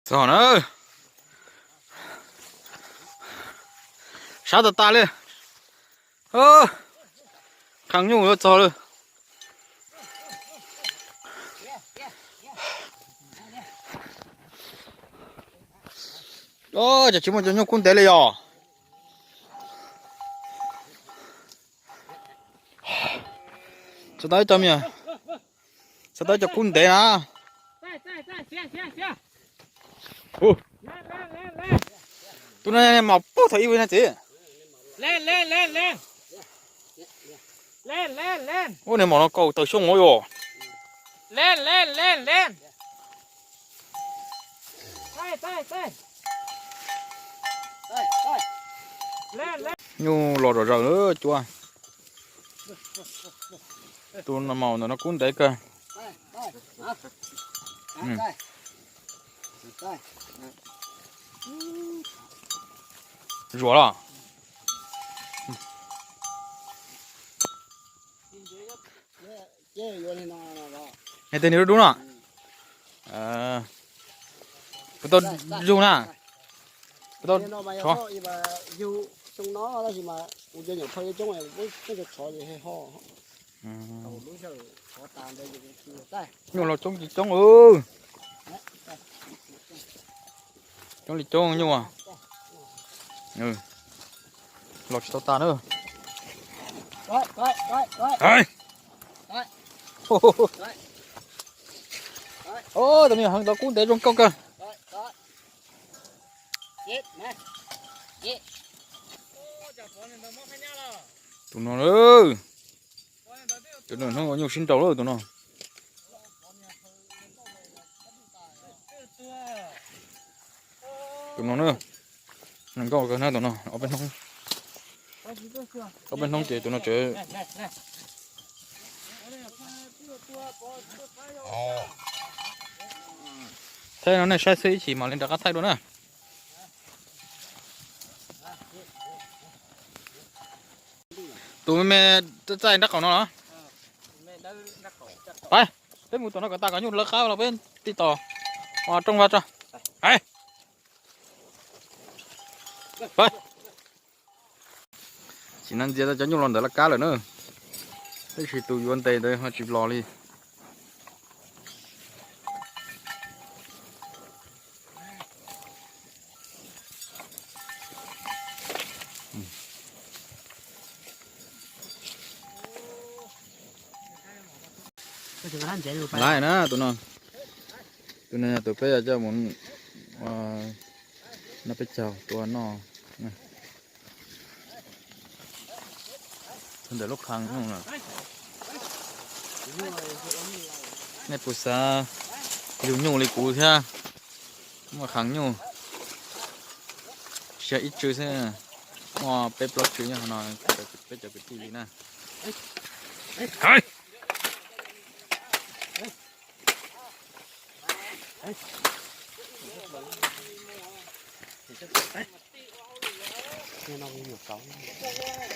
Txog na. Sab tas tas li. Qhee nyuj yuav txog li. Cas tsis muaj cov nyuj kub ntev li os. Txog tau ib co, txog tau ib co kub ntev na. Tus no mos puag thaum ib vim na txiv. Ua niag mos no kaum tawm xyoo os yom. Nyuj los zom zaws cuab. Tus no mas ntawm no kub ntev kawg. Zuam los. Tus niag dub dub no. Kuv tau zug na. Kuv tau tshov. Nyuj los coob tsis coob. Coob li coob nyuj. Los tsis tau tas na. Tus me nyuam heev tau kub ntev zoo nkauj kawg. Tus no, tus no hnub ua nyuj sib nraus lawm tus no. Tus no na, zoo nkauj kawg na tus no, ob peb hnub, ob peb hnub ces tus no tsev. Thaij no nej saib xwb ib chim mam li rov qab thaij dua na. Tus me me txaij nrab qaum no los? Peb mus tom no kom tas kom nyuj lawv qab los peb tib tom rooj vaj tso. Tsis na ntxias tau cov nyuj los ntawm lawv qab lawm na. Tab sis tus yuav ntes ntawd ho tsis los li. Laiv na tus no, tus no yog tus peb yuav coj mus noj peb caug tua noj. Ntawm lub qhee no, nej puas xav yug nyuj li kuv thiab? Muaj qhee nyuj, tsis yog ib tsw xwb, muaj peb plaub tsw nyob hauv no, peb cov kwv tij li na.